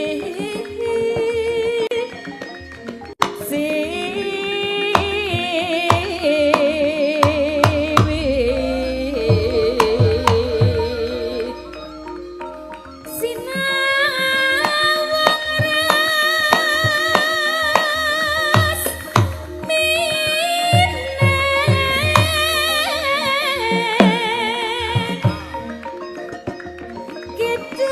Siwi sinawang ras minen kidung.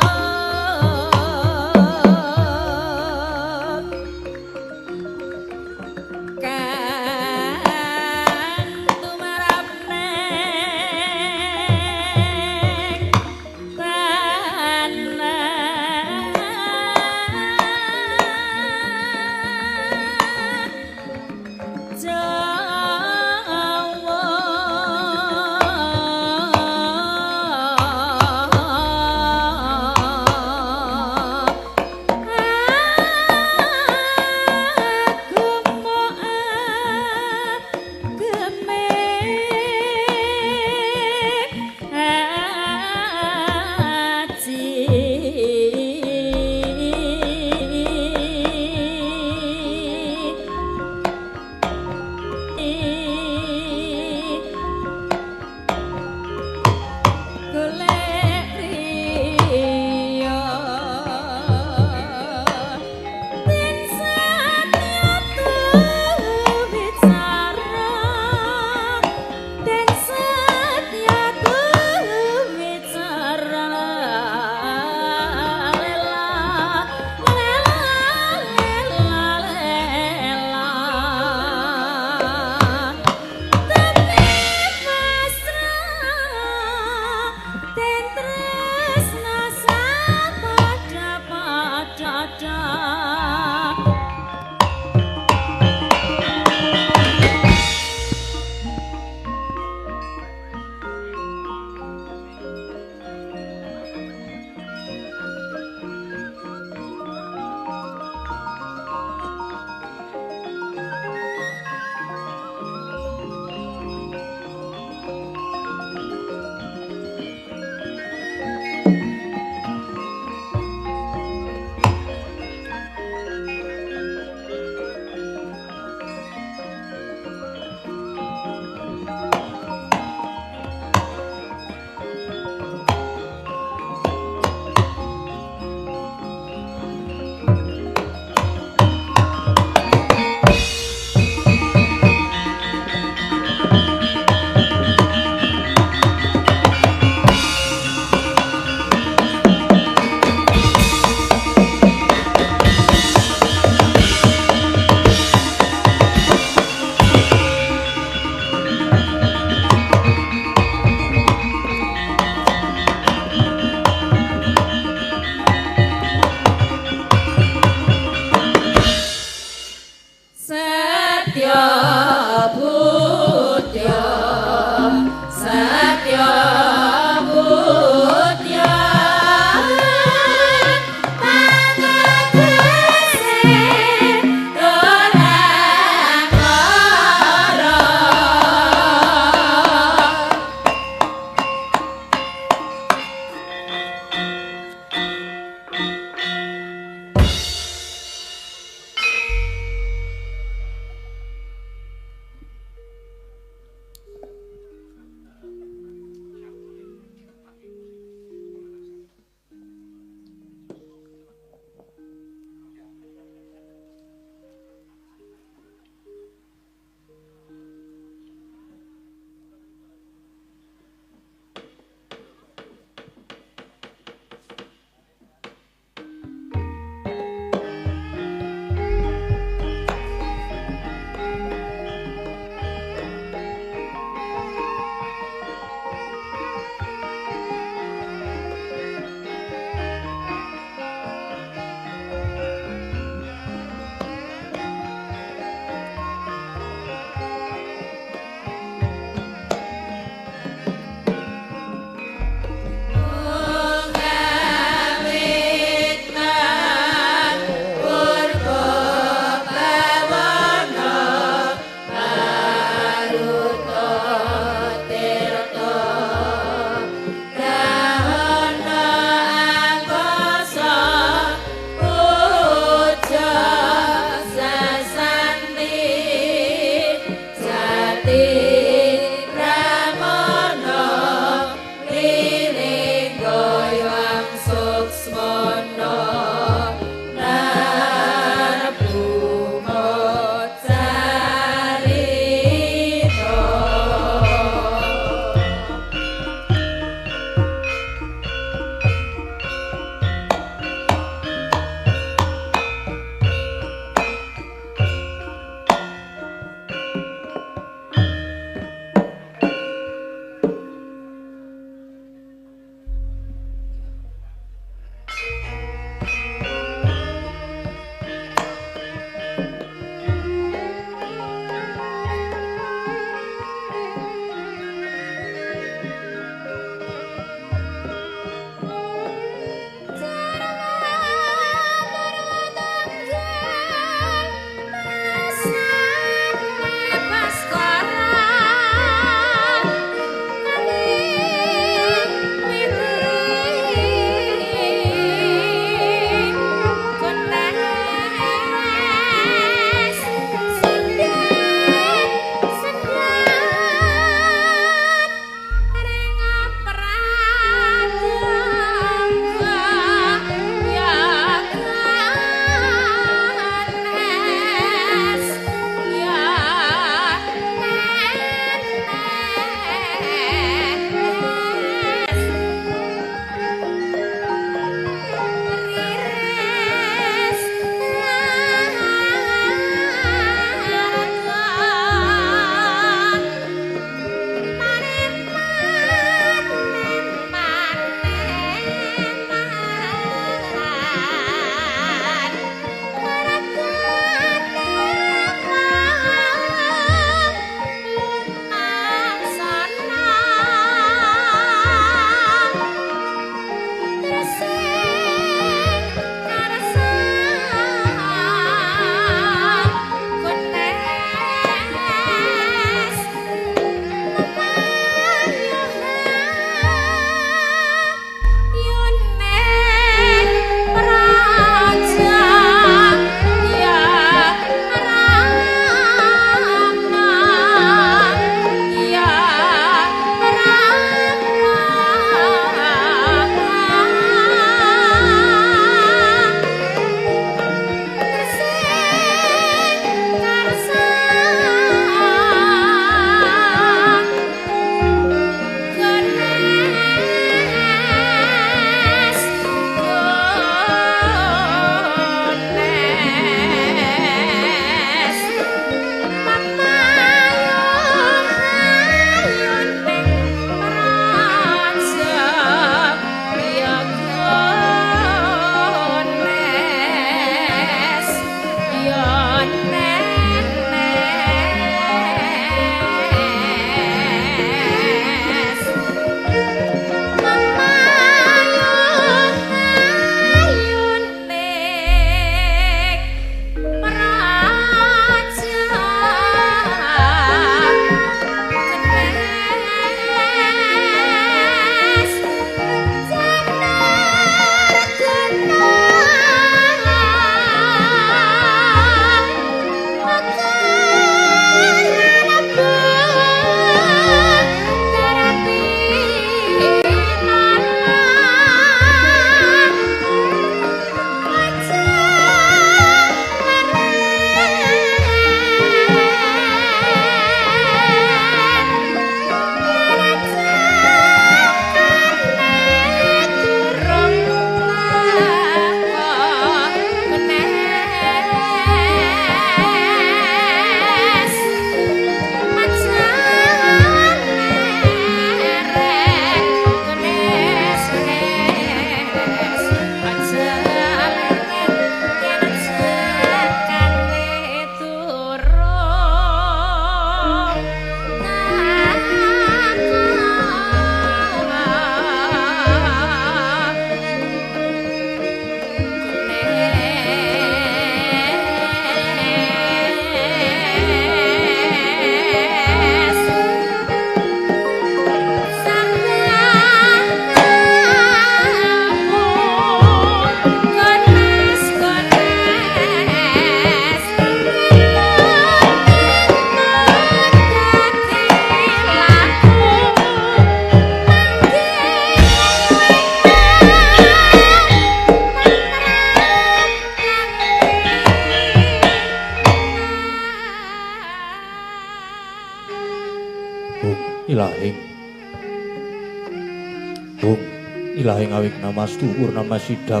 Ilahi ngawigna mastu purnama sidam.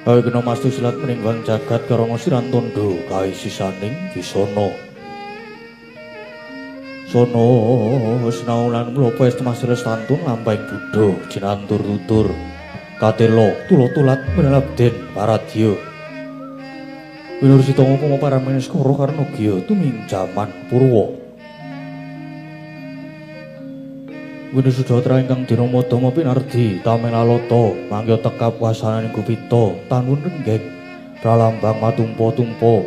Awigna mastu silat meninggang jagat karana siran tondo kae sisaning wisana. Sono sinau lan mlopo estemasiles tantun lampahing buddha jinantur tutur katelo tulo-tulat menelabden paradya. Winursita ngupama parameneskara karna gya tuming jaman purwa. Winusudatra ingkang dinama-dama pinardi tamenalata mangya tekap wasananing gupita tanun renggeng pralambang matumpa-tumpa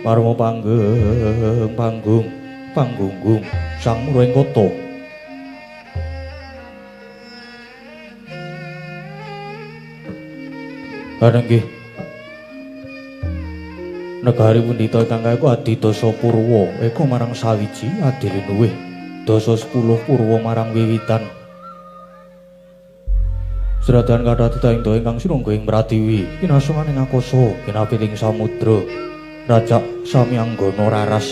marma panggeng panggung panggunggung sang muruing kota. Kanenggih negari pundhita ingkang kaya adidasa purwa eka marang sawiji adilinuwih dasa 10 purwa marang wiwitan. Sradan kathah titahing daya ingkang sinungga ing pratiwi kinasongan ing akasa kinapiting samudra rajak samyanggana raras.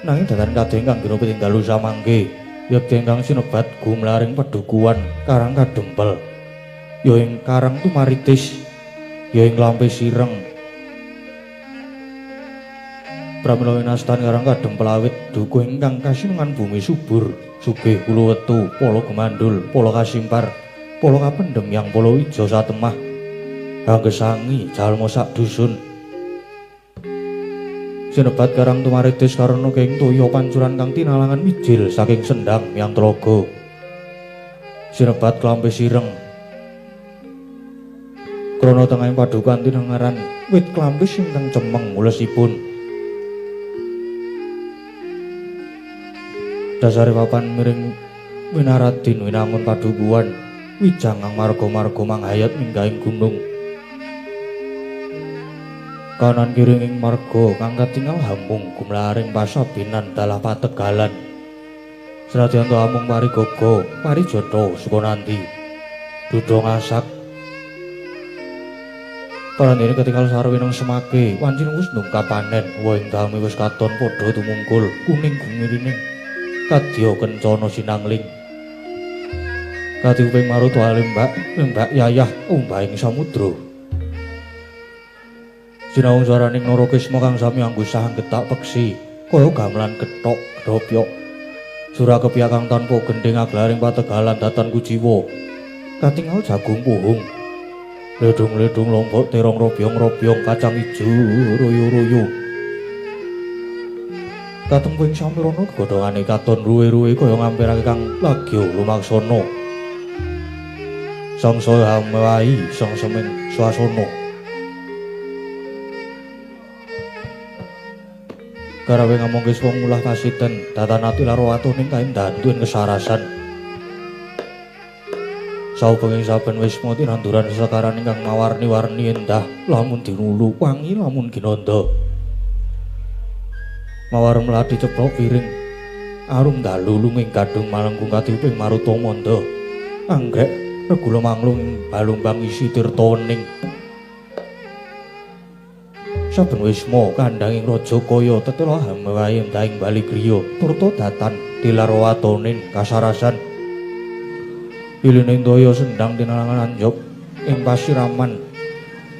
Nanging datan kadya ingkang ginopiting dalu samangke yekti ingkang sinebat gumlaring pedukuhan Karang Kadempel ya ing Karang Tumaritis ya ing Lampe Sireng. Pramila winastan Karang Kadempel awit dukuh ingkang kasinungan bumi subur sugih kuluwetu pala gemandul pala kasimpar pala kapendhem yang pala ijo satemah hanggesangi jalma sak dusun. Sinebat Karang Tumaritis karena keng toya pancuran kang tinalangan mijil saking sendang yang tlaga. Sinebat Klampe Sireng krana tengahing padukan tinengaran wit klampis ingkang cemeng ulesipun. Dasare papan miring winaradin winangun padukuhan wijang kang marga-marga manghayat minggahing gunung. Kanan kiri ing marga kang katingal hamung gumlaring pasabinan dalah pategalan. Senadyan to amung parigaga parijata Sukananti duda ngasak. Parandene ketingal sarwineng semake wancine wis ndungkap panen woh ing dame wis katon padha tumungkul kuning gumirining kadya kencana sinangling. Kadiuping maruta alimbak mbak yayah ombahing samudra. Sinawung swaraning Narakisma kang sami anggusah getak peksi kaya gamelan kethok dopyok. Sura kepiak kang tanpa gendhing aglaring pategalan datan kuciwa. Katingal jagung puhung. Ledung-ledung lombok terong robyong-robyong kacang ijo royo-royo. Katempuing samirana gegodhongane katon ruwe-ruwe kaya ngampirake kang lagya lumaksana. Sangsaya hamewahi sangseming swasana. Garawe ngamongke wong mulah kasiten datan ati laro atuning kaendahan tuwin kesarasan. Saubenging saben wisma tinanduran sesekaran ingkang mawarni-warni endah lamun dinulu wangi lamun ginandha. Mawar mladi ceplok piring arum dalu lunging gadhung malengkung katiuping maruta mandha. Anggrek regula manglung ing balumbang isi tirta wening. Saben wisma kandhanging raja kaya tetela hamewahi endahing bali griya turta datan dilarwatonin kasarasan. Ilining daya sendang tinalangan anjog ing pasiraman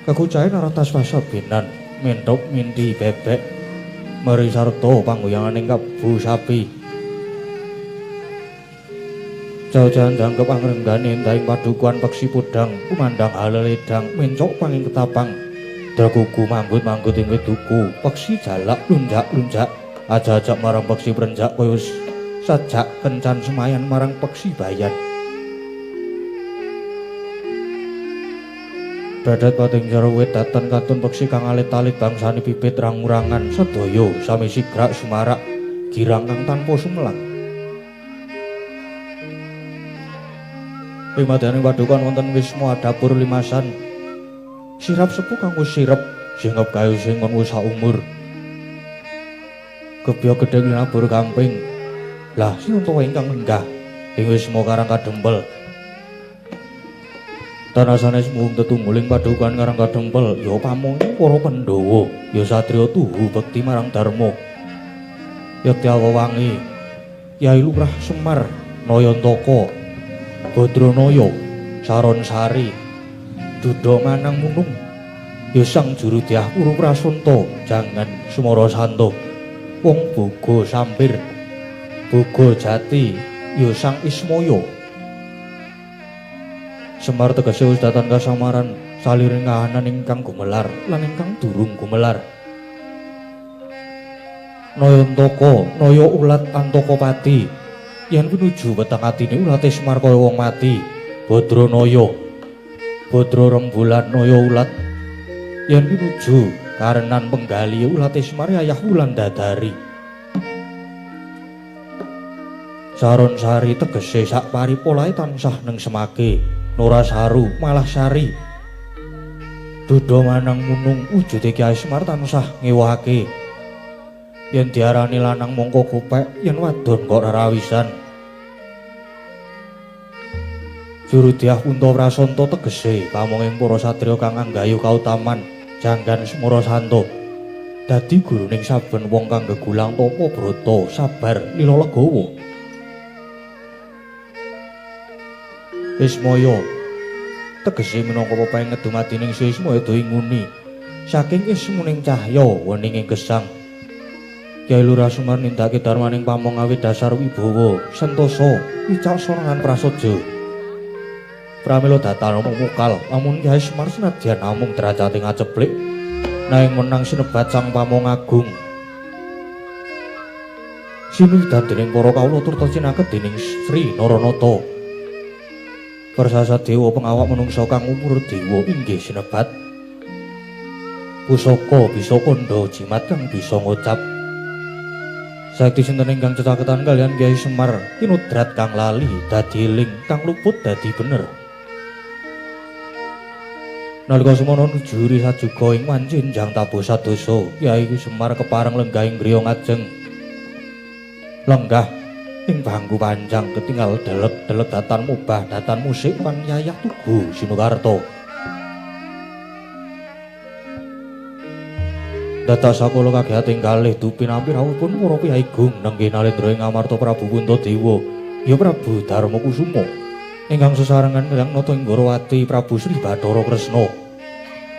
kekucahe naratas pasabinan menthok mindi bebek meri sarta pangguyanganing kabu sapi. Jauh-jauhan danggep angrenggane endahing padukuhan peksi podhang kumandhang haleledang mencok panging ketapang. Dragugu manggut-manggut ing wit duku peksi jalak lunjak-lunjak aja-ajak marang peksi prenjak kaya wis sajak kencan semayan marang peksi bayan. Dadat pating jero wit datan katun peksi kang alit-alit bangsane bibit rangurangan sedaya sami sigrak sumarak girang kang tanpa sumelang. Ing madyaning padukan wonten wisma dapur limasan. Sirap sepuh kang wis sirep singep kayu sing kon wis saumur. Gebya gedhe linabur gamping. Lah sinunta ingkang lenggah ing wisma Karang Kadempel. Tanah sanes mung tetungguling padukuhan Karang Kadempel ya pamonge para Pandhawa ya satriya tuhu bekti marang dharma. Yekti awa wangi Kyai Lurah Semar Nayantaka, Badranaya, Saronsari, Duda Manang Munung, ya Sang Jurudyah Puru Prasanta, Jangan Sumara Santa, Wong Boga Sampir, Boga Jati, ya Sang Ismaya. Semar tegese wis datan kasamaran saliring kahanan ingkang gumelar lan ingkang durung gumelar. Nayantaka, naya ulat Antakapati, yen pinuju weteng atine ulate Semar kaya wong mati. Badranaya, Badra rembulan naya ulat, yen pinuju karenan penggali ulate Semar yayah wulan dadari. Saronsari tegese sak paripolahe tansah neng semake, nora saru malah sari. Duda Manang Munung wujude Kyai Semar tansah ngewahake. Yen diarani lanang mongko kopek, yen wadon kok rerawisan. Jurudyah Punta Prasanta tegese pamonging para satriya kang anggayu kautaman janggan Semara Santa. Dadi guruning saben wong kang gegulang tapa brata sabar lila legawa. Ismaya tegese minangka pepeng ngedumadining Sismaya inguni saking ismuning cahya wening ing gesang. Kyai Lurah Semar nindakake darmaning pamong awit dasar wibawa sentosa wicaksana lan prasaja. Pramila datan mukal lamun Kyai Semar senadyan namung derajate ngaceplik nanging menang sinebat sang pamong agung. Sinudan dening para kawula turta cinaket dening Sri Naranata. Persasa dewa pengawak menungsa kang umur dewa inggih sinebat pusaka bisa kandha jimat kang bisa ngucap. Sakti sinten ingkang cecaketan kaliyan Kyai Semar kinudrat kang lali dadi eling kang luput dadi bener. Nalika semono nujuri sajuga ing wancinjang tabuh sadosa, Kyai Semar kepareng lenggah ing griya ngajeng. Lenggah ing bangku panjang ketinggal delek-delek datan mubah datan musik pan yayah tugu Sinukarta. Dados sakula kagiyating kalih dupinampi rawuhipun para piyai gung nenggih nalendra ing Amarta Prabu Puntadewa, ya Prabu Darma Kusuma ingkang sesarengan kaliyan Nata Inggarawati Prabu Sri Bathara Kresna.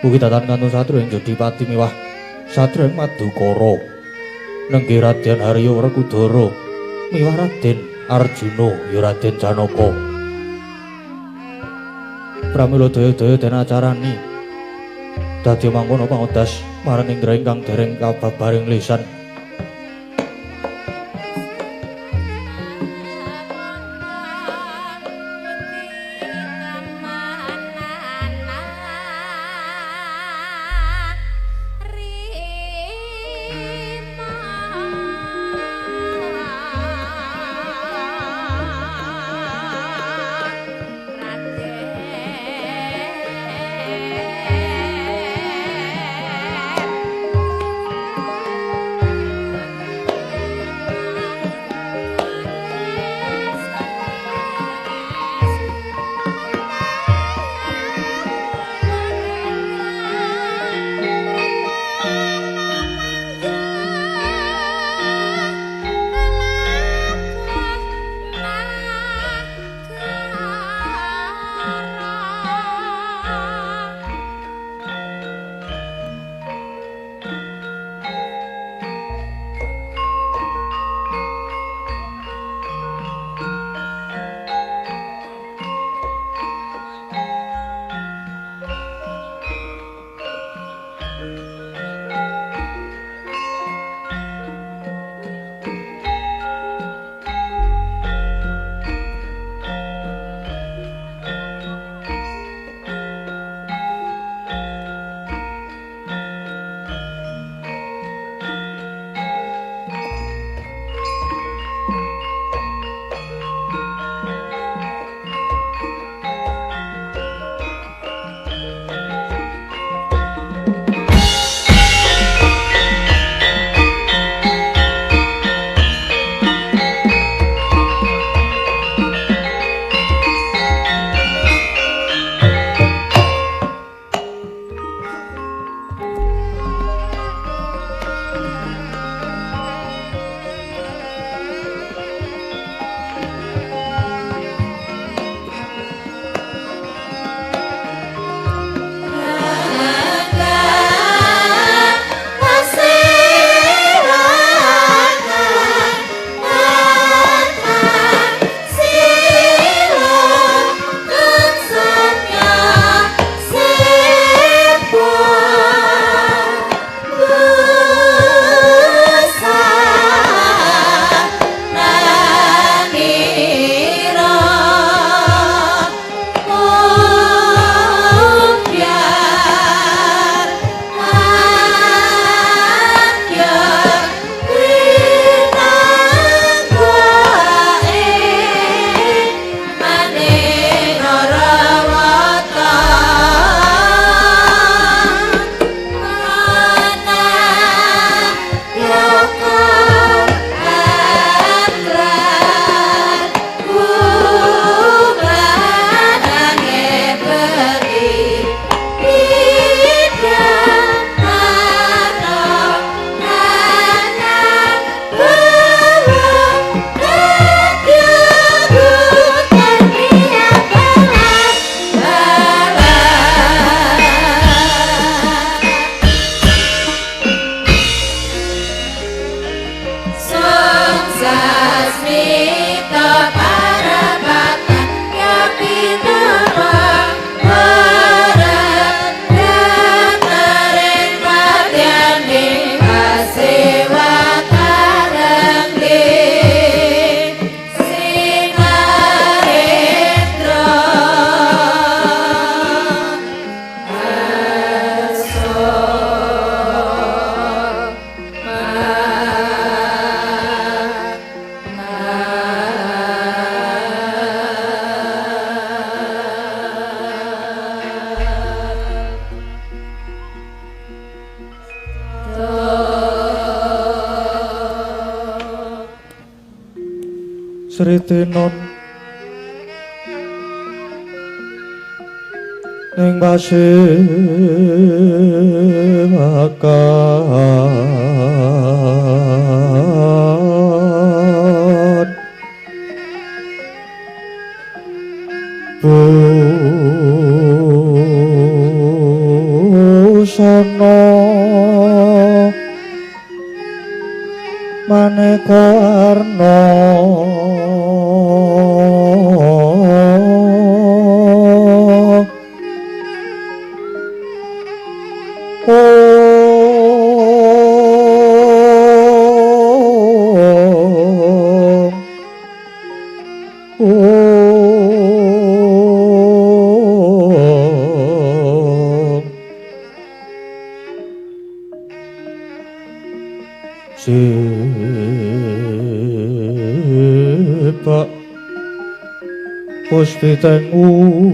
Ugi datan kantun satriya ing Jodipati miwah satriya ing Madukara. Nenggih Raden Harya Werkudara miwah Raden Arjuna ya Raden Janaka. Pramila daya-daya den acarani dadi mangkono pangodas marang indra ingkang dereng kababaring lisan. Raden. Sritenon ning pasewakan busana maneka warna Sibak puspiteng udyana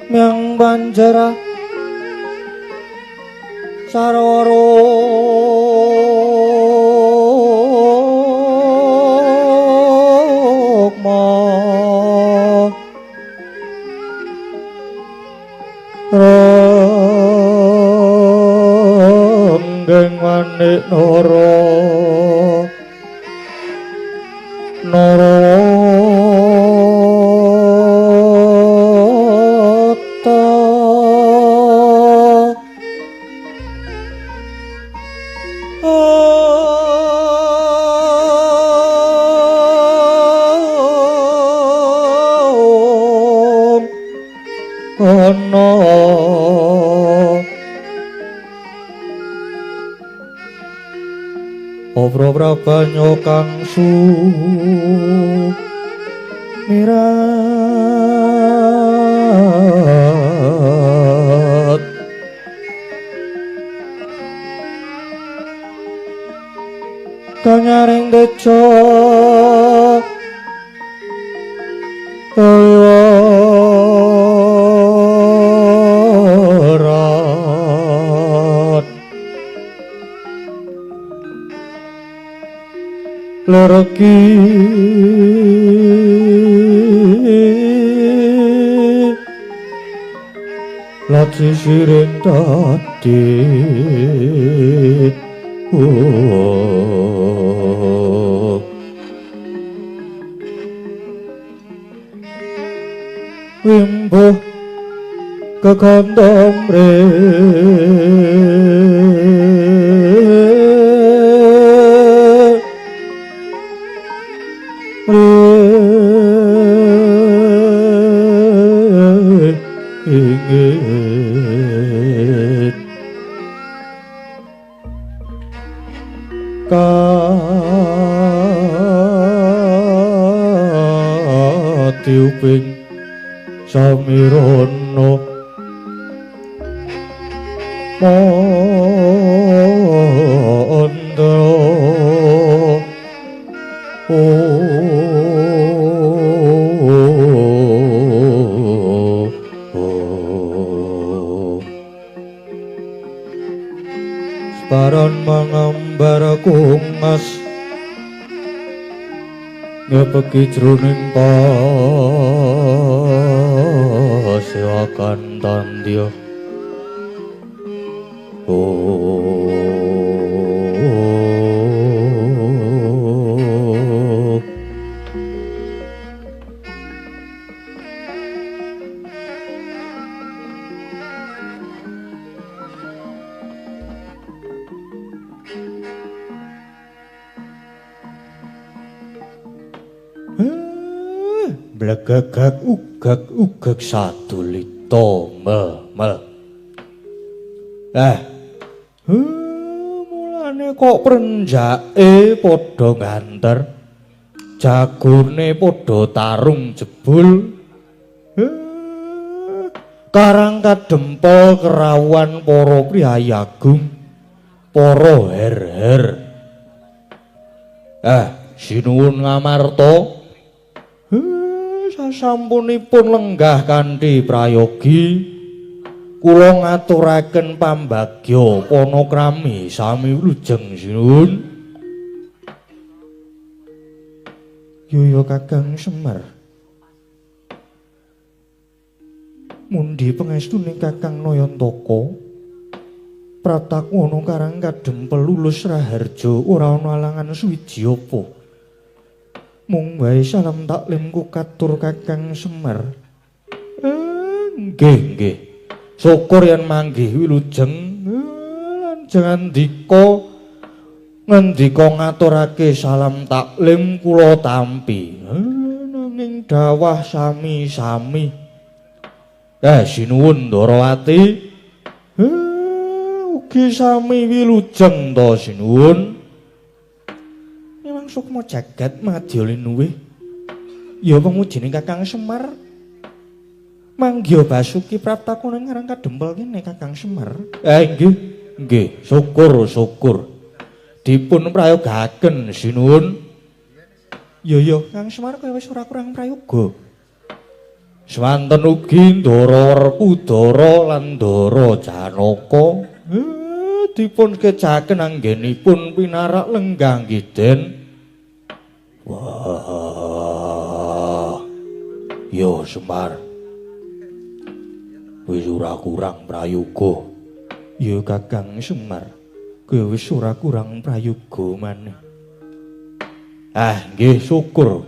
myang banjara sarwara Ronggeng manik nara narawata Ana Obro prabanyo kang sumirat kanyaring deca Lereki laci siring dadi wimbuh kekandam ingin katiuping samirana mandra Separon mangambar kungas ngepeki jroning pasewakan tandya. Blegegeg ugeg ugeg sadulita mel mel. Mulane kok prenjake padha nganter, jagone padha tarung jebul. Karang kadempel kerawuhan para priyayi agung, para her-her. Sinuwun Ngamarta. Sasampunipun lenggah kanthi prayogi, Kula ngaturaken pambagya panakrami sami wilujeng sinuwun. Yo Kakang Semar. Mundi pangestune Kakang Nayantaka. Prataku ana Karang Kadempel lulus raharja ora ana alangan suwiji apa. Mung wae salam taklimku katur Kakang Semar. Nggih nggih. Syukur yen manggih wilujeng lan jengandika ngendika ngaturake salam taklim kula tampi. Nanging dawah sami-sami. Sinuwun Ndarawati. Ugi sami wilujeng to sinuwun. Memang sukma jagat madya linuwih. Ya pangujine Kakang Semar. Manggiha Basuki praptakuna Karang Kadempel kene Kakang Semar. Nggih, nggih, syukur syukur. Dipun prayogaken sinuwun. Ya ya, Kang Semar kaya wis ora kurang prayoga. Swanten ugi Ndara Werkudara lan Ndara Janaka. Dipun kecaken anggenipun pinarak lenggah ngiden. Wah. Yo Semar. Wis ora kurang prayoga. Ya Kakang Semar, kowe wis ora kurang prayoga maneh. Nggih syukur.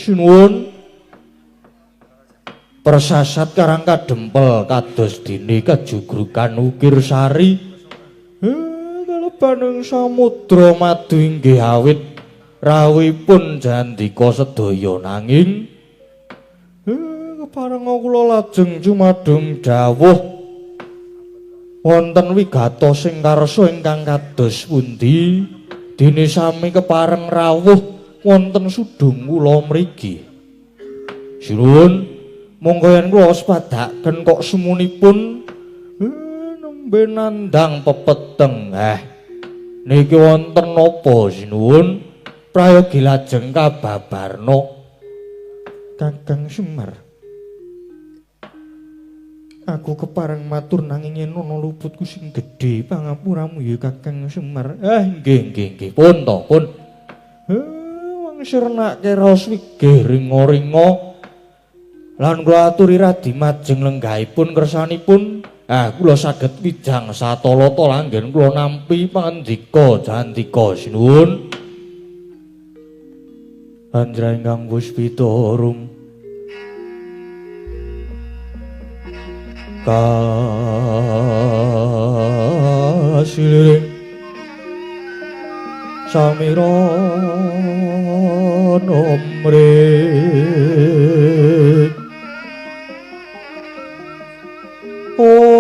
Sinuwun. Persasat Karang Kadempel kados dene kejugrukan ukir sari. Kalebaning samudra madu inggih awit rawuhipun jandika sedaya nanging keparenga kula lajeng jumadung dawuh wonten wigatos sing karsa ingkang kados pundi dene sami kepareng rawuh wonten sudung kula mriki. Sinuwun, monggo yen kula sepadaken kok semunipun nembe nandhang pepeteng. Niki wonten napa sinuwun? Prayogi lajeng kababarna. Kakang Semar, aku kepareng matur nanging yen ana luputku sing gedhe pangapuramu ya Kakang Semar. Nggih nggih nggih, pun to pun. Wong sirnake raos wigih ringa-ringa lan kula aturi radi majeng lenggahipun kersanipun. Kula saged wijang satalata langgen kula nampi pangandika jandika sinuwun. Anjra ingkang puspita rum kasiliring samira nomre om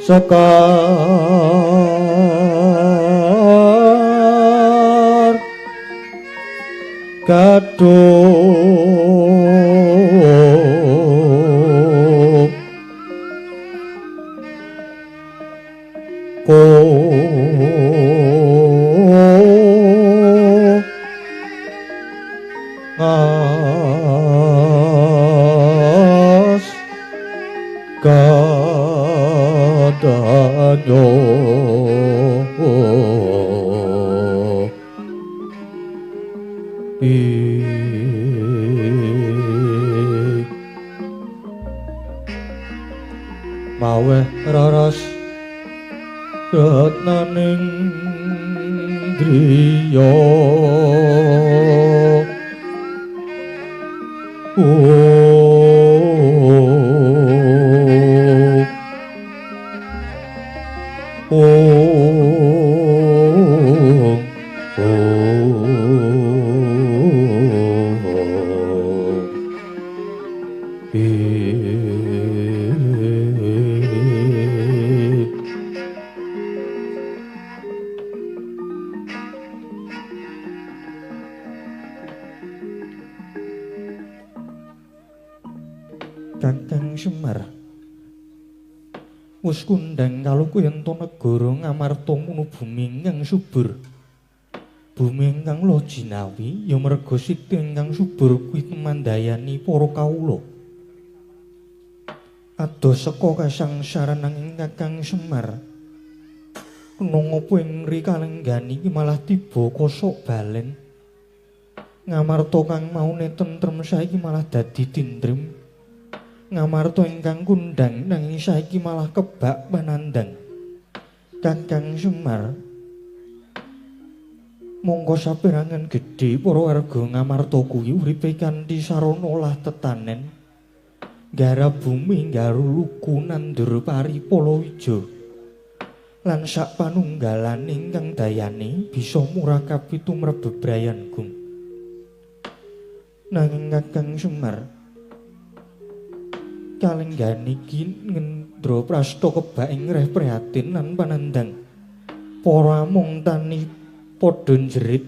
sekar gadung ko ngas kadanyo maweh raras ratnaning driya Kakang Semar wis kundang kaluku yen to negara Ngamarta munu bumi ingkang subur. Bumi ingkang lojinawi ya merga siti ingkang subur kuwi temandayani para kawula. Adoh seka kasangsaran nanging Kakang Semar. Kena ngapa ing rikalenggan iki malah tiba kosok balen. Ngamarta kang maune tentrem saiki malah dadi tindrem. Ngamarta ingkang kundang nanging saiki malah kebak panandang. Kakang Semar, mongko saperangan gedhe para warga Ngamarta kuwi uripe kanthi sarana lah tetanen. Garap bumi, nggaru luku, nandur pari palawija. Lan sak panunggalane ingkang dayane bisa murakabi tumrap bebrayan gung. Nanging Kakang Semar, kalenggan iki Ngendraprasta kebak ing reh prihatin lan panandang. Para amung tani padha njerit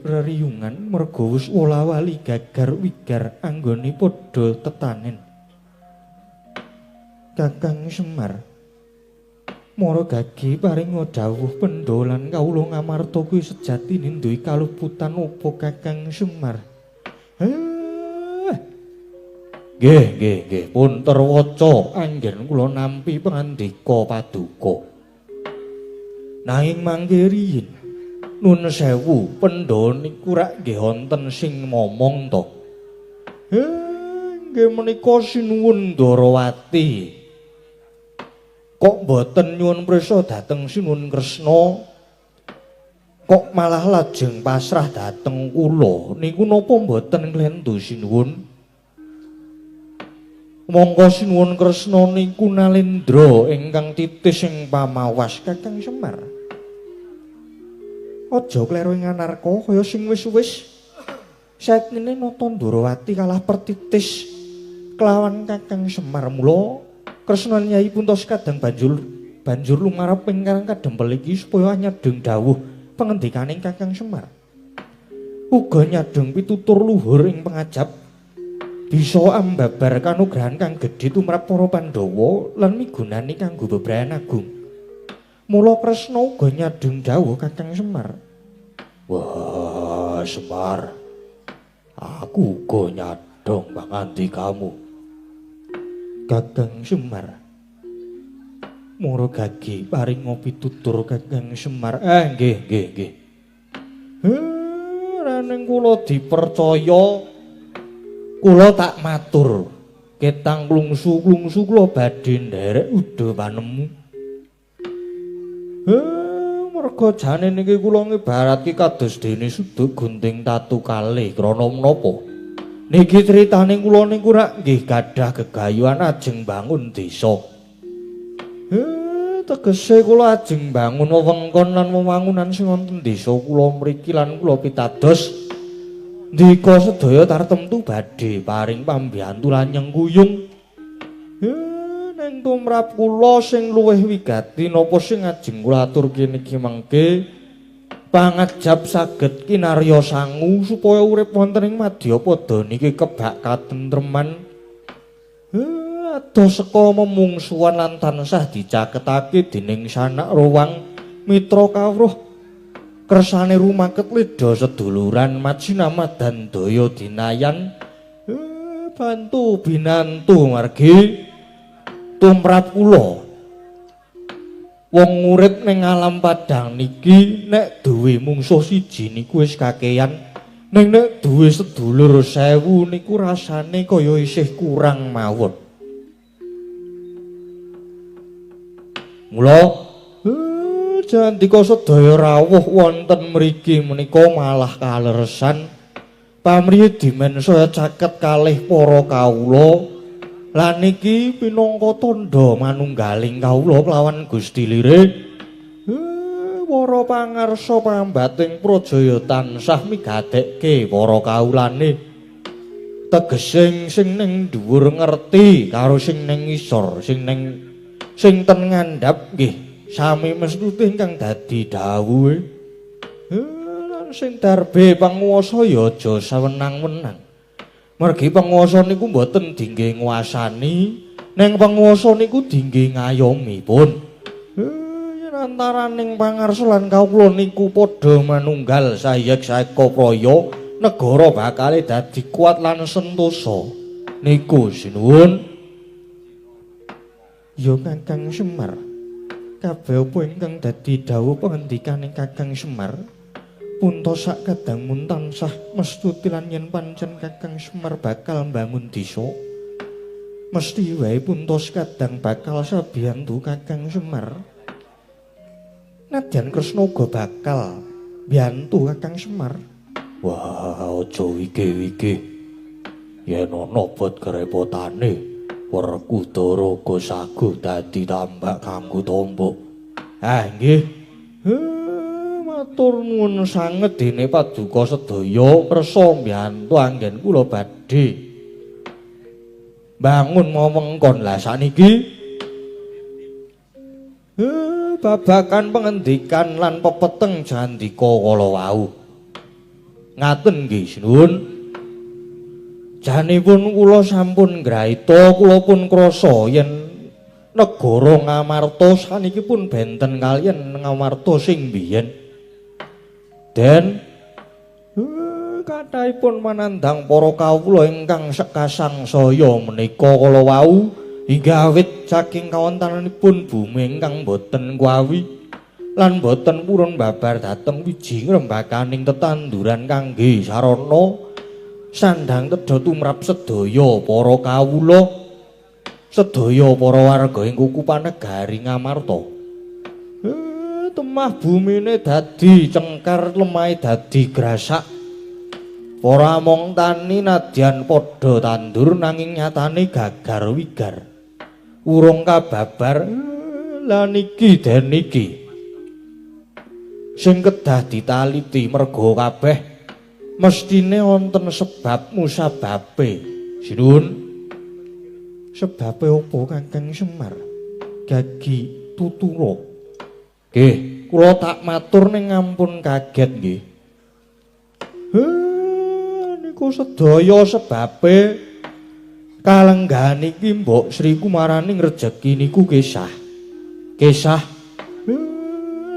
reriyungan merga wis wola-wali gagar wigar anggone padha tetanen. Kakang Semar, mara gage paringa dawuh pendha lan kawula Ngamarta kuwi sejatine duwe kaluputan apa Kakang Semar? Nggih, nggih, nggih, pun terwaca anggen kula nampi pangandika paduka. Nanging mangke riyin nun sewu pendha niku rak nggih wonten sing momong to. Nggih menika Sinuwun Ndarawati. Kok mboten nyuwun prisa dhateng Sinuwun Kresna? Kok malah lajeng pasrah dhateng kula? Niku napa mboten nglentu Sinuwun? Monggo Sinuwun Kresna niku nalendra ingkang titis ing pamawas Kakang Semar. Aja kleru ing anarka kaya sing wis-wis. Saetnine nata Ndarawati kalah pertitis kelawan Kakang Semar. Mula Kresna Nyai puntos kadang banjur lumarep ing karang kadempel iki supaya nyadheng dawuh pangendikaning Kakang Semar. Uga nyadheng pitutur luhur ing pangajap bisa ambabar kanugrahan kang gedhe tumrap para Pandhawa lan migunani kanggo bebrayan agung. Mula Kresna uga nyadheng dawuh Kakang Semar. Wah, Semar, aku uga nyadhong pangandikamu. Kakang Semar, mara gage paringa pitutur Kakang Semar. Nggih, nggih, nggih. Raning kula dipercaya, kula tak matur. Ketang klungsu-klungsu kula badhe nderek uda panemu. Merga jane niki kula ngibaratke kados dene suduk gunting tatu kalih krana menapa? Niki critane kula niku rak nggih gadah gegayuhan ajeng bangun desa. Tegese kula ajeng bangun wewengkon lan wewangunan sing wonten desa kula mriki lan kula pitados ndika sedaya tartemtu badhe paring pambiyantu lan nyengkuyung. Ning tumrap kula sing luwih wigati napa sing ajeng kula aturke niki mengke pangajap saged kinarya sangu supaya urip wonten ing madyapada niki kebak katentreman. Adoh seka memungsuhan lan tansah dicaketake dening sanak ruwang mitra kawruh. Kersane rumaket leda seduluran majinamadan daya dinayan. Bantu binantu margi tumrap kula. Wong urip ning alam padhang niki nek duwe mungsuh siji niku wis kakeyan, ning nek duwe sedulur 1000 niku rasane kaya isih kurang mawon. Mula jandika sedaya rawuh wonten mriki menika malah kaleresan pamriye dimen saya caket kalih para kawula. Lan niki pinangka tandha manunggaling kawula kelawan Gusti Lire. Para pangarsa pambating Prajaya tansah migadekke para kawulane. Tegese sing ning dhuwur ngerti karo sing ning ngisor, sing ten ngandhap nggih sami mestuti ingkang dadi dawuhe. Lan sing darbe panguwasa ya aja sawenang-wenang. Mergi panguwasa niku mboten dingge nguasani, ning panguwasa niku dingge ngayomi pun. Yen Antaraning pangarsa lan kawula niku padha manunggal sayek saeka praya, negara bakale dadi kuat lan sentosa. Niku sinuwun. Ya Kakang Semar, kabeh apa ingkang dadi dawuh pangendikaning Kakang Semar punta sak kadangun tansah mestuti lan yen pancen Kakang Semar bakal mbangun desa mesti wae punta sekadang bakal sabiyantu Kakang Semar. Nadyan Kresna uga bakal mbiyantu Kakang Semar. Wah, aja wike-wike. Yen ana bot kerepotane, Werkudara uga saguh dadi tambak kanggo tombok. Ah, nggih. Matur nuwun sanget dene paduka sedaya kersa mbiyantu anggen kula badhe bangun wewengkon. Lah sakniki babagan pengendikan lan pepeteng jandika kala wau. Ngaten nggih sinuwun. Janipun kula sampun ngraita, kula pun krasa yen negara Ngamarta saniki pun benten kaliyan Ngamarta sing biyen. Den kathahipun manandhang para kawula ingkang sekasangsaya menika kala wau hingga awit saking kawontenanipun bumi ingkang boten kuawi lan boten purun babar dhateng wiji ngrembakaning tetanduran kangge sarana sandhang tedha tumrap sedaya para kawula, sedaya para warga ing kukupan negari Ngamarta. Temah bumine dadi cengkar, lemahe dadi grasak. Para among tani nadyan padha tandur nanging nyatane gagar wigar. Urung kababar. Lah niki den niki sing kedah ditaliti merga kabeh mestine wonten sebab musababe. Sinuwun. Sebabe apa Kakang Semar? Gagi tutura. Nggih, kula tak matur ning ampun kaget nggih. Niku sedaya sebabe kalenggahan iki Mbok Sri Kumaraning rejeki niku kisah. Kisah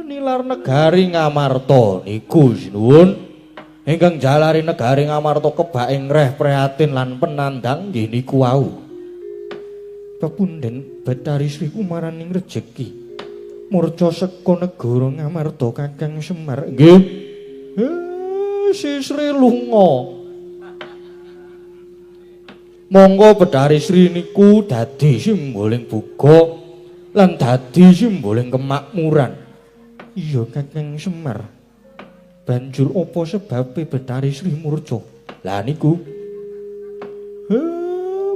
nilar negari Ngamarta niku sinuwun. Ingkang jalari negari Ngamarta kebak ing reh prihatin lan penandang nggih niku wau. Pepunden Bathari Sri Kumaraning rejeki murca seka negara Ngamarta Kakang Semar. Nggih. Si Sri lunga. Monggo Bathari Sri niku dadi simboling buga lan dadi simboling kemakmuran. Iya Kakang Semar. Banjur apa sebabe Bathari Sri murca? Lah niku.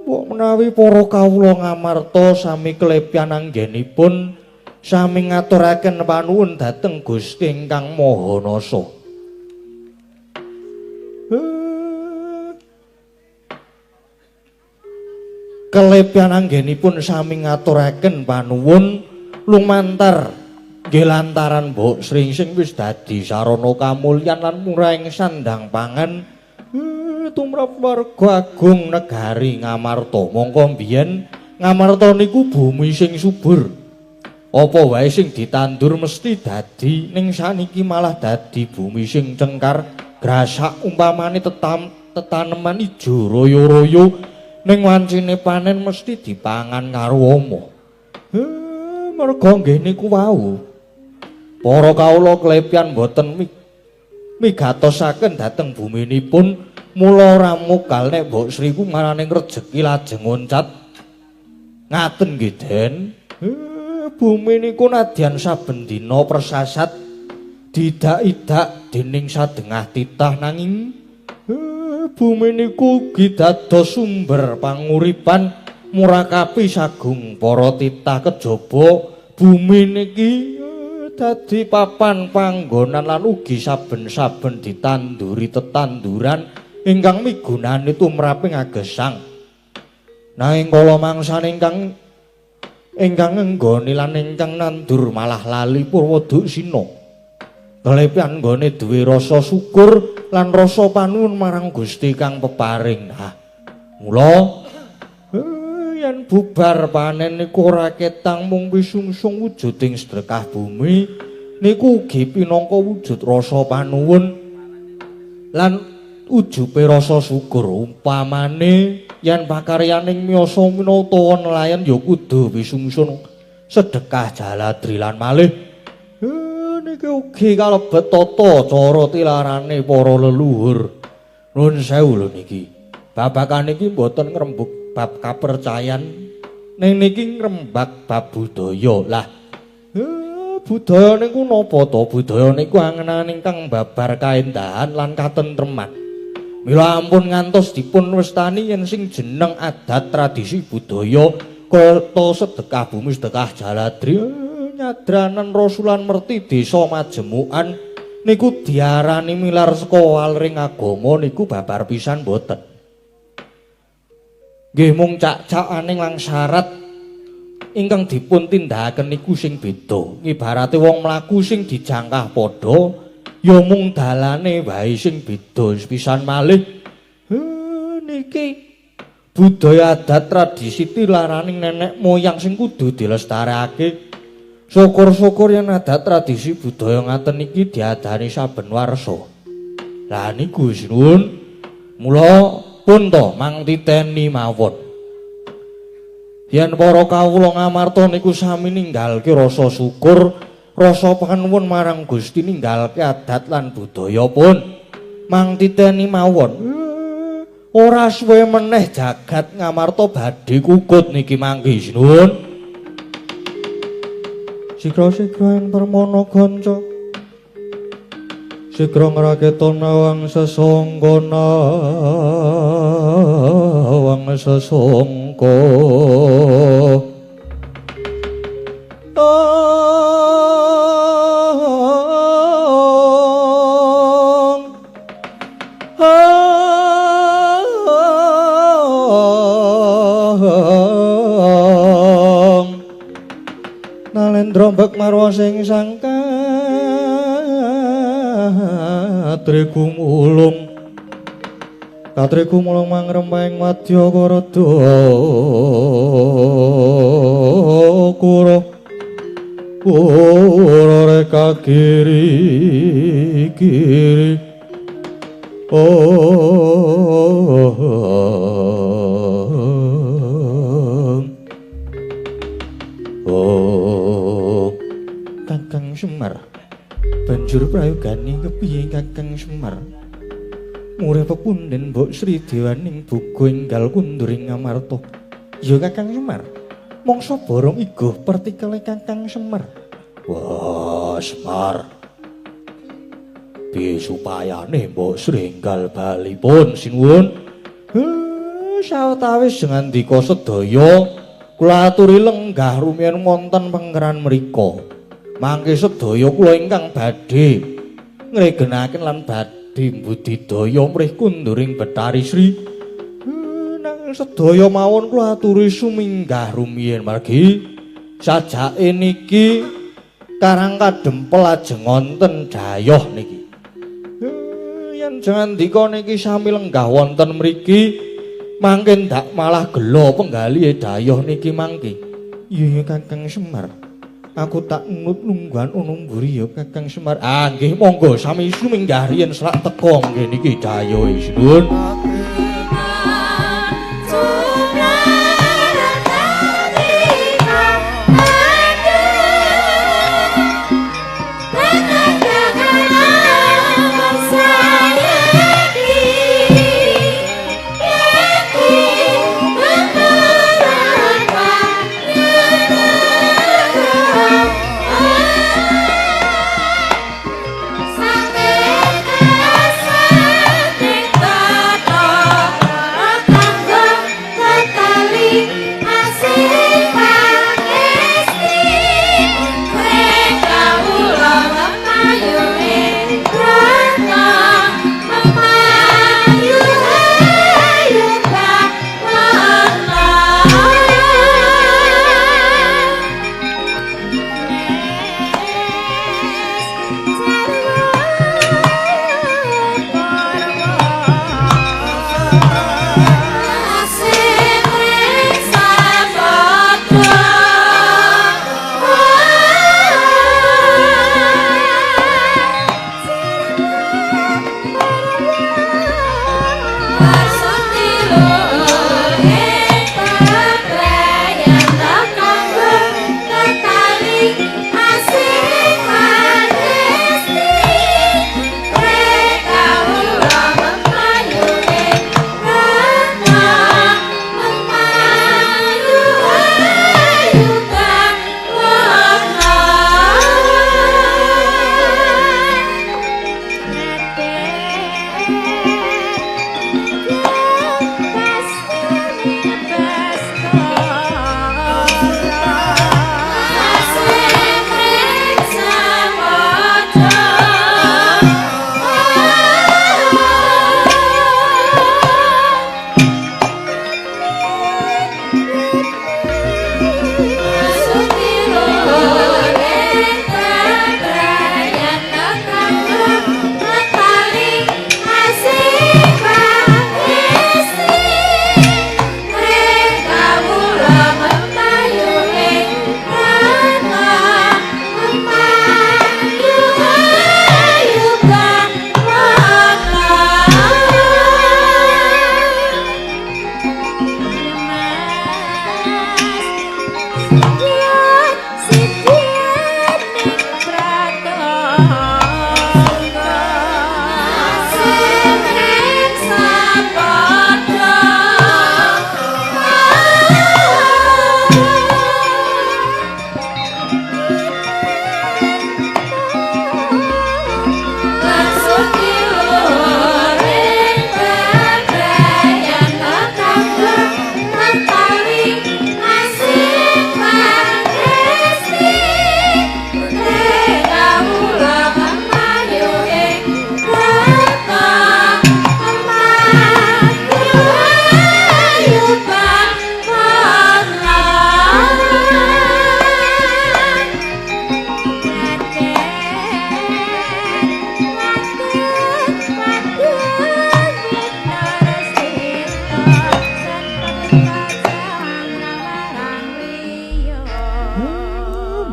Mbok menawi para kawula Ngamarta sami klepyan anggenipun sami ngaturaken panuwun dhateng Gusti ingkang Maha Nasa. Klepyan anggenipun sami ngaturaken panuwun lumantar nggih lantaran Mbok Sri sing wis dadi sarana kamulyan lan murahing sandang pangan tumrap warga agung negari Ngamarta. Mongko biyen Ngamarta niku bumi sing subur. Apa wae sing ditandur mesti dadi, ning saniki malah dadi bumi sing cengkar grasak umpamane tetaneman ijo royo-royo ning wancine panen mesti dipangan karo ama. Merga nggih niku wau. Para kawula klepyan boten migatosaken dhateng buminipun, mula ora mokal nek Mbok Sri Kumaraning rejeki lajeng loncat. Ngaten nggih, Den. Bumi niku nadyan saben dina persasat didak-idak dening sadengah titah, nanging bumi niku ugi dados sumber panguripan murakapi sagung para titah. Kejaba bumi niki dadi papan panggonan lan ugi saben-saben ditanduri tetanduran ingkang migunani tumraping agesang. Nanging kala mangsane ingkang ngenggoni lan ingkang nandur malah lali purwaduksina. Kelepian nggone duwe rasa syukur lan rasa panuwun marang Gusti kang peparing. Nah, mula Yen bubar panen niku ora ketang mung pisungsung wujuding sedekah bumi niku ugi pinangka wujud rasa panuwun lan ujube rasa syukur. Umpamane yen pakaryaning miyasa mina utawa nelayan ya kudu pisungsung sedekah jaladri lan malih. Niki ugi kalebet tata cara tilarane para leluhur. Nuwun sewu lho niki. Babakan niki mboten ngrembug bab kapercayan, ning niki ngrembak bab budaya. Lah, budaya niku napa to? Budaya niku angen-angen ingkang babar kaendahan lan katentreman. Mila ampun ngantos dipun wastani yen sing jeneng adat tradisi budaya kaya sedekah bumi, sedekah jaladri, nyadranan rasulan merti desa majemukan niku diarani milar saka walring agama niku babar pisan mboten. Nggih mung cak-cakaning lan syarat ingkang dipun tindakaken niku sing beda. Ibarate wong mlaku sing dijangkah padha, ya mung dalane wae sing beda. Pisan malih niki budaya adat tradisi tilaraning nenek moyang sing kudu dilestarekake. Syukur-syukur yen adat tradisi budaya ngaten iki diadani saben warsa. Lah niku sinuwun. Mula pun to mang titeni mawon. Yen para kawula Ngamarta niku sami ninggalke rasa syukur, rasa panuwun marang Gusti, ninggalke adat lan budaya pun mang titeni mawon. Ora suwe meneh jagat Ngamarta badhe kukut niki mangke sinuwun. Sigra-sigra ing permana kanca, sigra ngraketa nawang sesangka, nawang sesangka. Nalendra mbek marwa sing sangka katri gumulung, katri gumulung mangrempahing wadya karada kura kura reka kiri kiri. Oh, Kakang Semar, banjur prayogane kepiye Kakang Semar? Murih pepunden Mbok Sri Dewaning buga enggal kundur ing Ngamarta. Ya Kakang Semar, mangsa borong iguh pertikele Kakang Semar. Wah, Semar. Piye supayane Mbok Sri enggal bali pun sinuwun? Sawetawis ngandika sedaya kula aturi lenggah rumiyin wonten pengkeran mriku. Mangke sedaya kula ingkang badhe ngregenaken lan badhe mbudidaya mrih kunduring Bethari Sri. Nanging sedaya mawon kula aturi suminggah rumiyin margi sajake niki Karang Kadempel ajeng wonten dayoh niki. Yen jangandika niki sami lenggah wonten mriki mangke ndak malah gela penggalihe dayoh niki mangke. Iya ya Kakang Semar. Aku tak nut nungguan ono mburi ya Kakang Semar. Ah nggih monggo sami suminggah riyen selak teko nggih niki dayohe sinuwun. Sampai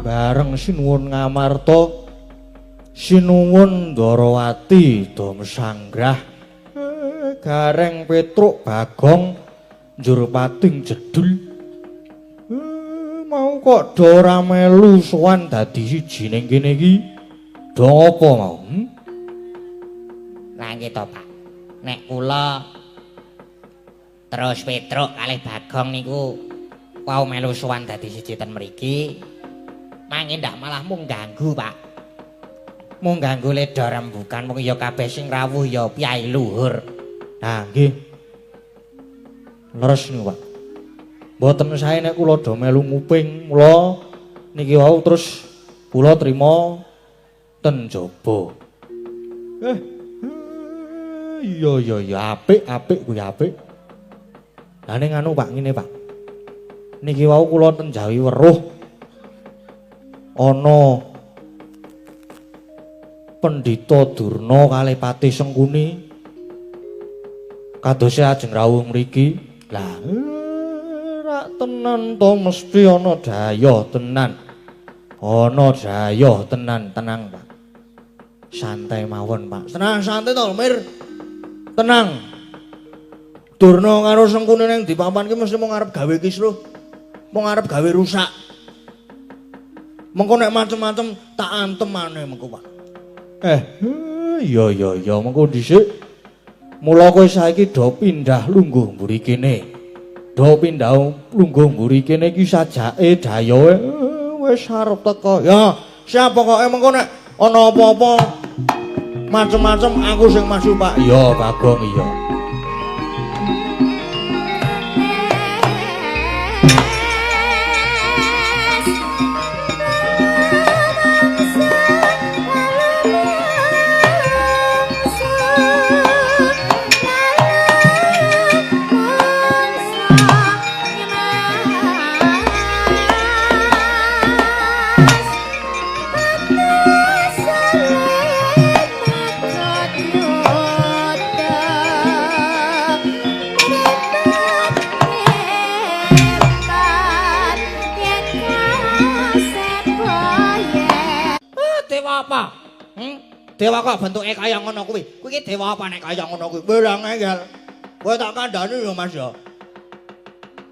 Bareng sinuwun Ngamarta, sinuwun Ndarawati Dom Sanggrah, Gareng Petruk Bagong njur pating jedul. Mau kok do ora melu sowan dadi siji ning kene iki? Do apa mau? Lah nggih to, Pak. Nek kula terus Petruk kalih Bagong niku wau melu sowan dadi siji ten mriki, mangke ndak malah mung ganggu, Pak. Mung ganggu ledha rembukan mung ya kabeh sing rawuh ya piyai luhur. Nah, nggih. Leres niku, Pak. Mboten sae nek kula do melu nguping, mula niki wau terus kula trima ten jaba. Iya iya iya apik apik kuwi apik. Lah ning anu Pak ngene Pak. Niki wau kula ten Jawi weruh ana Pendhita Durna kalih Patih Sengkuni kadose ajeng rawuh mriki. Lah rak tenan to mesti ana dayah tenan. Ana dayah tenan, tenang Pak. Santai mawon Pak. Tenang santai to Mir. Tenang. Durna karo Sengkuni ning di papan ki mesti mung arep gawe kisruh. Mung arep gawe rusak. Mengko nek macem-macem tak antem maneh mengko Pak. Iya iya iya mengko dhisik. Mula kowe saiki do pindah lungguh mburi kene. Do pindah lungguh mburi kene iki sajake dayohe wis arep teko. Ya, siap pokoke mengko nek ana apa-apa macem-macem aku sing maju Pak. Iya Bagong iya. Dewa apa? Dewa kok bentuke kaya ngono kuwi? Kuwi iki dewa apa nek kaya ngono kuwi? Kowe ra ngeyel. Kowe tak kandhani ya Mas ya.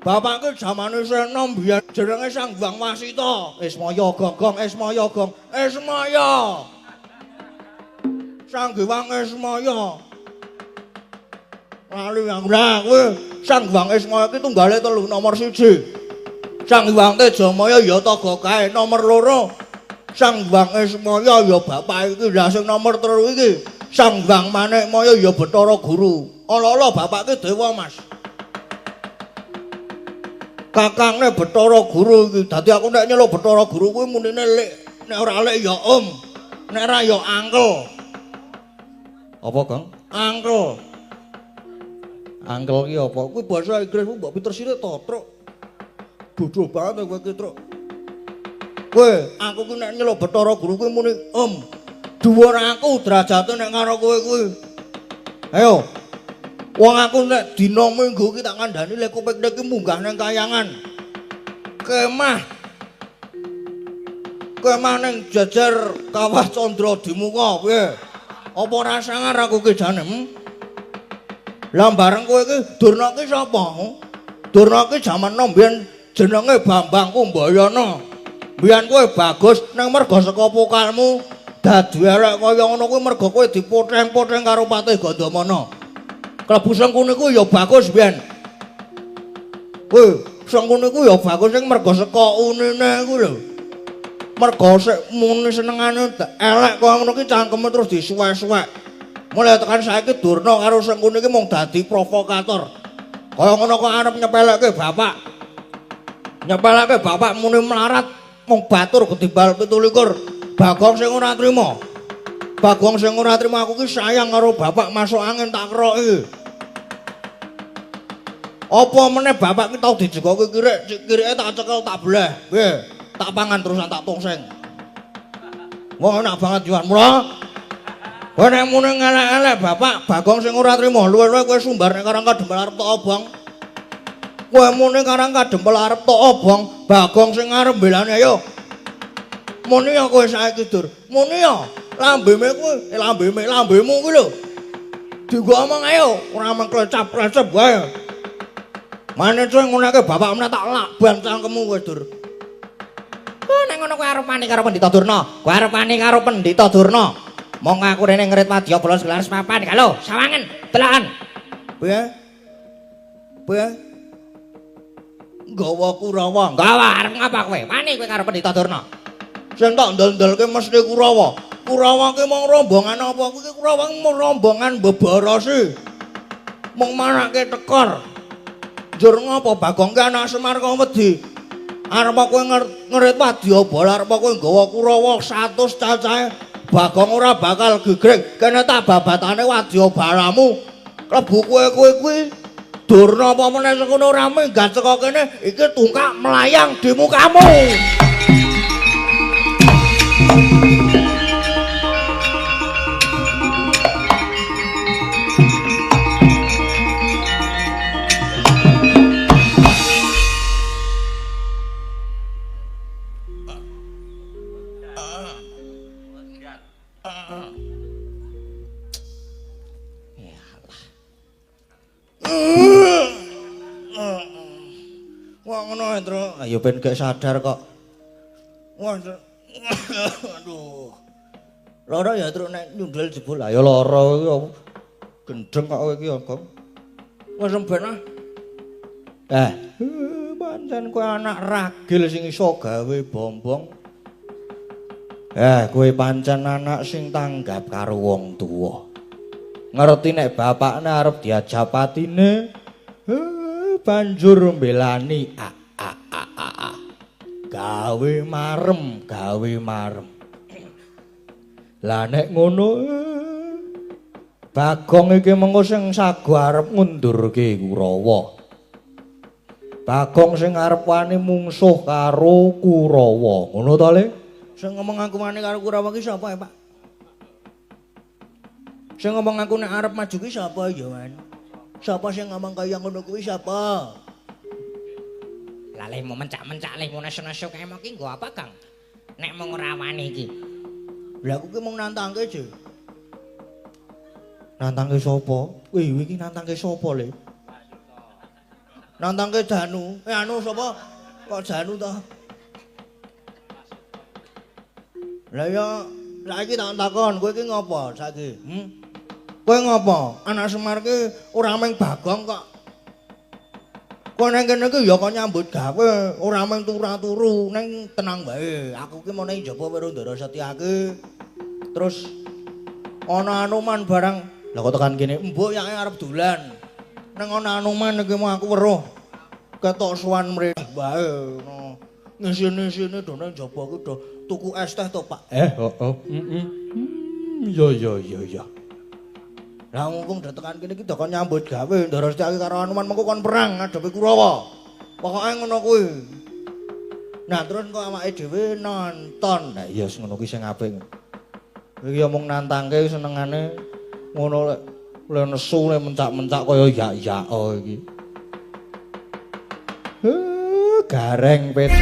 Bapak ki jamane isih enom biyen jenenge Sang Hyang Wasita. Ismaya Gonggong, Ismaya Gong, Ismaya. Sang Hyang Ismaya. Lali aku lah kowe Sang Hyang Ismaya ki tunggale 3 nomor 1. Sang Hyang Tejamaya ya taga kae nomor 2. Sang Hyang Ismaya ya bapak iki, lah sing nomor 3 iki Sang Hyang Manikmaya ya Bathara Guru. Ala-ala bapak ki dewa Mas. Kakangne Bathara Guru iki. Dadi aku nek nyeluk Bathara Guru kuwi munine lik, nek ora lik ya om, nek ora ya angkel. Apa, Kang? Angkel. Angkel ki apa? Kuwi basa Inggris mbok pinter sithik to, Truk. Bodoh banget kowe ki, Truk. Kowe, aku ki nek nyeluk Bathara Guru kuwi muni om. Dhuwur aku derajate nek karo kowe kuwi. Ayo. Wong aku nek dina Minggu ki tak kandhani lek piknik ki munggah nang kayangan. Kemah. Kemah ning jejer Kawah Candra Dimuka piye? Apa ora sangar aku ki jane? Lah bareng kowe ki Durna ki sapa? Durna ki jaman nom biyen jenenge Bambang Kumbayana. Biyen kowe bagus ning merga saka pokalmu dadi elek kaya ngono kuwi merga kowe dipotheng-potheng karo Patih Gandamana. Klebu Sengkuni kuwi ya bagus biyen. Kowe Sengkuni kuwi ya bagus ning merga saka unine kuwi lho. Merga sik muni senengane elek kaya ngono ki cangkeme terus disuwek-suwek. Mulai tekan saiki Durna karo Sengkuni ki mung dadi provokator. Kaya ngono kok arep nyepelekke bapak. Nyepelekke bapak muni melarat mung batur ketimbal 27. Bagong sing ora trima. Bagong sing ora trima aku ki sayang karo bapak masuk angin tak keroki. Apa meneh bapak ki tau dijegoki kirik, kirike tak cekel tak bleh. Piye? Tak pangan terusan tak tongseng. Wong enak banget yuan mula. Kowe nek muni ngelek-elek bapak, Bagong sing ora trima, luwe-luwe kowe sumbar nek Karang Kadempel arep tok obong. Kowe muni Karang Kadempel arep tok obong, Bagong sing arep mbelani ayo. Muni ya kowe saiki Dur. Muni ya lambeme kuwi, lambeme lambemu kuwi lho. Dienggo omong ayo, ora mung klecap-klecep wae. Mane kowe ngunake bapakmu tak lakban cangkemmu kowe Dur. Oh, nek ngono kowe arep wani karo Pendhita Durna. Kowe arep wani karo Pendhita Durna. Monggo aku rene ngrit wadya bala gelar sepapan. Lho, sawangen, delakan. Piye? Piye? Nggawa Kurawa. Nggawa arep ngapa kowe? Wani kowe karo Pendhita Durna. Sing tak ndel-ndelke mesti Kurawa. Kurawa ki mung rombongan apa kuwi? Kurawa mung rombongan bebarasi. Mung marake tekor. Njur ngapa Bagong ki anak Semar kok wedi? Arep kowe ngrit wadyabala, arep kowe nggawa Kurawa 100 cacahe. Bagong ora bakal gegrek. Kene tak babatane wadyabalamu. Klebu kowe kuwi Durna apa meneh sing ngono ora minggat saka kene, iki tungkak melayang di mukamu. Wah ngono Tru. Ayo ben gak sadar kok. Wah. Aduh. Lara ya Tru nek nyundul jebul. Ayo lara iki gendeng kok kowe iki ya, Gong. Wis ben ah. Eh, pancen kowe anak ragil sing iso gawe bombong. Eh, kowe pancen anak sing tanggap karo wong tuwa. Ngerti nek bapakne arep diajak patine, banjur mbelani a a a a a. Gawe marem, gawe marem. Lah nek ngono Bagong iki mengko sing sago arep ngundurke Kurawa. Bagong sing arep wani mungsuh karo Kurawa. Ngono to, Le? Sing ngomong aku wani karo Kurawa ki sapa, Pak? Sing ngomong aku nek arep maju ki sapa ya, Man? Sapa sing ngomong kaya ngono kuwi sapa? Lah lehmu mencak-mencak lehmu nesu-nesu kae mau ki nggo apa, Kang? Nek mung ora wani iki. Lah aku ki mung nantangke, Je. Nantangke sapa? Wih, iki nantangke sapa, Le? Nantangke Danu. Eh anu sapa? Kok Danu to? Lah ya saiki tak takon, kowe iki ngopo saiki? Hmm? Kowe ngopo? Anak Semar ki ora mung Bagong kok. Kowe nang kene iki ya kok nyambut gawe, ora mung turu-turu, ning tenang wae. Aku ki mau ning njaba weruh Ndara Setya ki. Terus ana Anoman barang. Lah kok tekan kene, mbok yake arep dolan. Ning ana Anoman iki mau aku weruh. Ketok suwan mrene wae ngono. Ngisini-sini do nang njaba ki do tuku es teh to, Pak. Eh, heeh. Heeh. Ya ya ya ya. Lah mumpung do tekan kene iki do kon nyambut gawe Ndara Setya karo Anoman mengko kon perang ngadepi Kurawa. Pokoke ngono kuwi. Nah, terus kok awake dhewe nonton. Nah, iya ngono kuwi sing apik. Iki omong nantangke senengane ngono lek le nesu le mencak-mencak kaya yak-yak iki. Gareng pet.